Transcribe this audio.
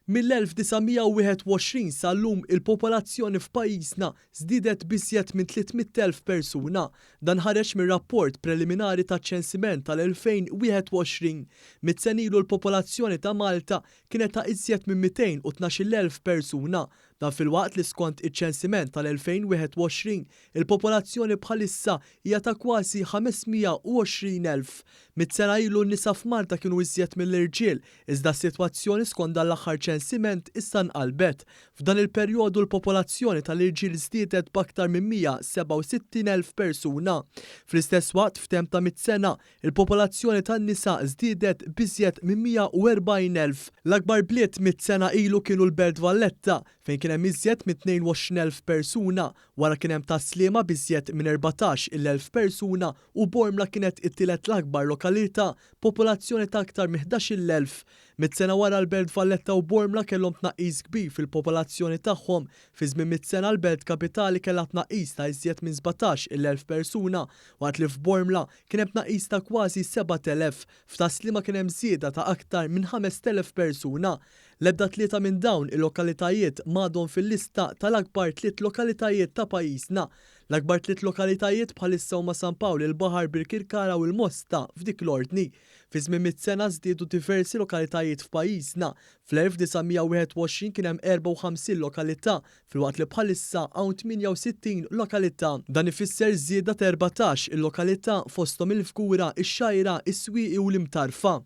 Mill-1921 sal-lum il-popolazzjoni f'pajjiżna żdiedet b'iżjed minn 300,000 persuna. Dan ħareġ mir-rapport preliminari taċ-ċensiment tal-2021. Mitt sena ilu l-popolazzjoni ta' Malta kienet ta' iżjed minn 212,000 persuna. Dan filwaqt li skont iċ-ċensiment tal-2021, il-popolazzjoni bħalissa hija ta' kważi 520,000. Mitt sena ilu n-nisa f'Malta kienu iżjed mill-irġiel, iżda s-sitwazzjoni skont dan l-aħħar ċensiment issa nqalbet. F'dan il-perjodu l-popolazzjoni tal-irġiel żdiedet b'aktar minn 167,000 persuna. Fl-istess waqt f'temp ta' mitt sena, il-popolazzjoni tan-nisa żdiedet b'iżjed minn 140,000. L-akbar bliet mitt sena ilu kienu l-Belt Valletta, fejn kien hemm iżjed minn 22,000 persuna, wara kien hemm Tas-Sliema b'iżjed minn 14,000 persuna u Bormla kienet it-tielet l-akbar lokalità b'popolazzjoni ta' aktar minn 11,000. Mitt sena wara l-Belt Valletta u Bormla kellhom tnaqqis kbir fil-popolazzjoni tagħhom. Fi żmien mitt sena l-belt kapitali kellha tnaqqis ta' iżjed minn 17,000 persuna, waqt li f'Bormla kien hemm tnaqqis ta' kważi 7,000. F'Tas-Sliema kien hemm żieda ta' aktar minn 5,000 persuna. L-ebda tlieta minn dawn il-lokalitajiet m'għadhom fil-lista tal-akbar tliet lokalitajiet ta' pajjiżna. L-akbar tliet lokalitajiet bħalissa huma San Pawl il-Baħar, Birkirkara u l-Mosta f'dik l-ordni. Fi żmien mitt sena żdiedu diversi lokalitajiet f'pajjiżna. Fl-1921 kien hemm 54 lokalità filwaqt li bħalissa hawn 68 lokalità. Dan ifisser żieda ta' 14 il-lokalità fosthom il-Fgura, ix-Xgħajra, is-Swieqi u l-Imtarfa.